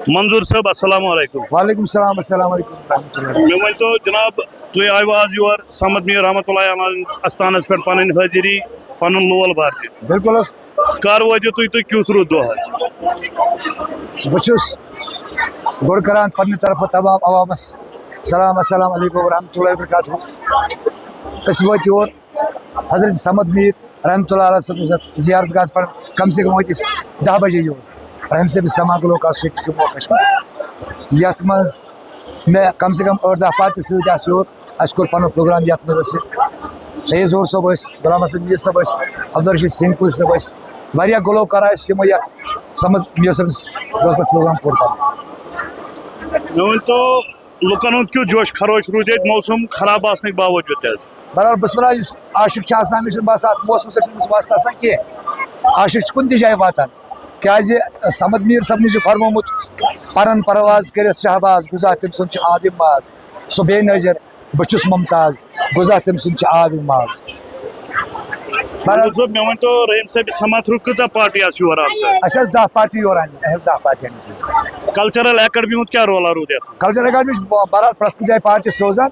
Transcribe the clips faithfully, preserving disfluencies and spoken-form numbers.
منظور صٲب، السلام علیکم۔ وعلیکم السلام، السلام علیکم ورحمۃ اللہ۔ مےٚ ؤنۍ تو جناب، تُہۍ آیوٕ آز یور صمد میٖر رحمتہ اللہ علیہ استانس پٮ۪ٹھ پنٕنۍ حٲضری، پنُن لول بردِ۔ بِلکُل حظ۔ کر وٲتِو تُہۍ، تُہۍ کیُتھ روٗد دۄہ حظ؟ بہٕ چھُس گۄڈٕ کران پننہِ طرفہٕ تمام عوامس سلام، السلام علیکم ورحمۃ اللہ وبرکاتہ۔ أسۍ وٲتۍ یور حضرت صمد میٖر رحمتہ اللہ علیہ صٲبنِس یتھ زیارت گاہس پٮ۪ٹھ کم سے کم وٲتۍ أسۍ دَہ بجے یور۔ رحیم صٲب سما گلوکار سۭتۍ جموں و کشمیر، یتھ منٛز مےٚ کم سے کم ٲٹھ دَہ پارٹی سۭتۍ آسہٕ یور۔ اسہِ کوٚر پنُن پروگرام، یتھ منٛز اسہِ سید ظہور صٲب ٲسۍ، غلام حسن میٖر صٲب ٲسۍ، عبدالرشید سنگھ پوٗرۍ صٲب ٲسۍ، واریاہ گلوکار ٲسۍ، یِمو یتھ صمد میٖر صٲبنِس دۄہس پٮ۪ٹھ پروگرام کوٚر پنُن۔ مےٚ ؤنۍ تو، لُکن ہُنٛد کیُتھ جوش خروش روٗد ییٚتہِ موسم خراب آسنٕکۍ باوجوٗد تہِ حظ؟ بہرحال، بہٕ چھُس وَنان، یُس عاشق چھُ آسان، أمِس چھُنہٕ باسان، اَتھ موسمَس سۭتۍ چھُنہٕ أمِس واسطہٕ آسان کینٛہہ۔ عاشق چھُ کُنہِ تہِ جایہِ واتان، کیٛازِ صمد میٖر صٲبنہِ چھُ فرمومُت، "پَرَن پَرواز کٔرِتھ شہباز، گُزار تٔمۍ سُنٛد چھُ آب یِم باز۔ سُہ بے نظر، بہٕ چھُس ممتاز، گُزار تٔمۍ سُنٛد چھُ آب یِم باز۔" بہرحال، منظور صٲب، مےٚ ؤنۍ تو، رحیم صٲبہِ سما through کۭژاہ پارٹی آسہٕ یور آمژٕ؟ اَسہِ آسہٕ دَہ پارٹی یور آمژٕ، اَسہِ آسہٕ دَہ پارٹی آمژٕ۔ کلچرل اکیڈمی ہُنٛد کیٛاہ رول روٗد یَتھ؟ کلچرل اکیڈمی چھِ ب-، بہرحال پرٛٮ۪تھ کُنہِ جایہِ پارٹی سوزان۔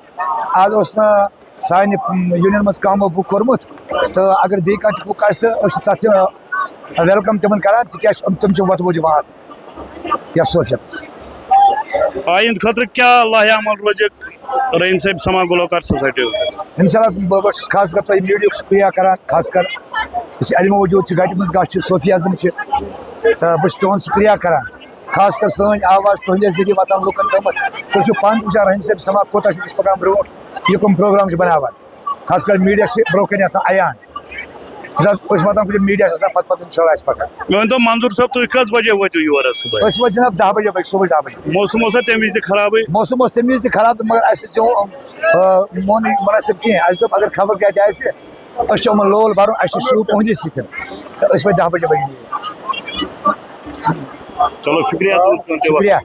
آز اوس نہٕ سانہِ یوٗنین منٛز کانٛہہ بُک کوٚرمُت، تہٕ اگر بیٚیہِ کانٛہہ تہِ بُک آسہِ، تہٕ أسۍ چھِ تَتھ تہِ ویلکم تِمن کران، تِکیٛازِ تِم، تِم چھِ وۄتہٕ وۄتھ یِوان اَتھ یَتھ صوفیتس۔ آیندٕ خٲطرٕ کیٛاہ لایحہ عمل روزِ رحیم صٲب سما گلوکار سوسایٹی ہُنٛد؟ انشاءاللہ، بہٕ، بہٕ چھُس خاص کر تۄہہِ میٖڈیاہُک شُکریہ کران، خاص کر یُس علمہٕ وجوٗد چھُ، گٹہِ منٛز گژھ چھُ، صوفی ازم چھِ، تہٕ بہٕ چھُس تُہُنٛد شُکریہ کران۔ خاص کر سٲنۍ آواز تُہنٛدِ ذٔریعہٕ واتان لُکن تامَتھ۔ تُہۍ چھِو پانہٕ تہِ وٕچھان رحیم صٲب سما کوٗتاہ چھُ وٕنکیٚس پکان برونٛٹھ، یہِ کٕم پروگرام چھِ بناوان۔ خاص کر میٖڈیا چھِ برونٛہہ کَنہِ آسان عیان۔ زَن أسۍ واتان کُنہِ میٖڈیا چھِ آسان پتہٕ پتہٕ انشاءاللہ اَسہِ پکان۔ مےٚ ؤنۍ تو منظور صٲب، تُہۍ کٔژ بجے وٲتِو یور حظ صُبحٲے؟ أسۍ وٲتۍ جناب دَہ بجے، بجے صُبحٲے دَہ بجے۔ موسم اوسا تَمہِ وِزِ تہِ خرابٕے؟ موسم اوس تَمہِ وِزِ تہِ خراب، تہٕ مگر اَسہِ دیُت، آ، مونٕے مُنٲسِب کینٛہہ۔ اَسہِ دوٚپ اگر خبر کیٛاہ تہِ آسہِ، أسۍ چھِ یِمَن لول بَرُن، اَسہِ چھِ شروٗع پُہٕنٛدی سۭتۍ۔ تہٕ أسۍ وٲتۍ دَہ بجے بجے۔ چلو، شُکریہ تُہُنٛد۔ شُکریہ۔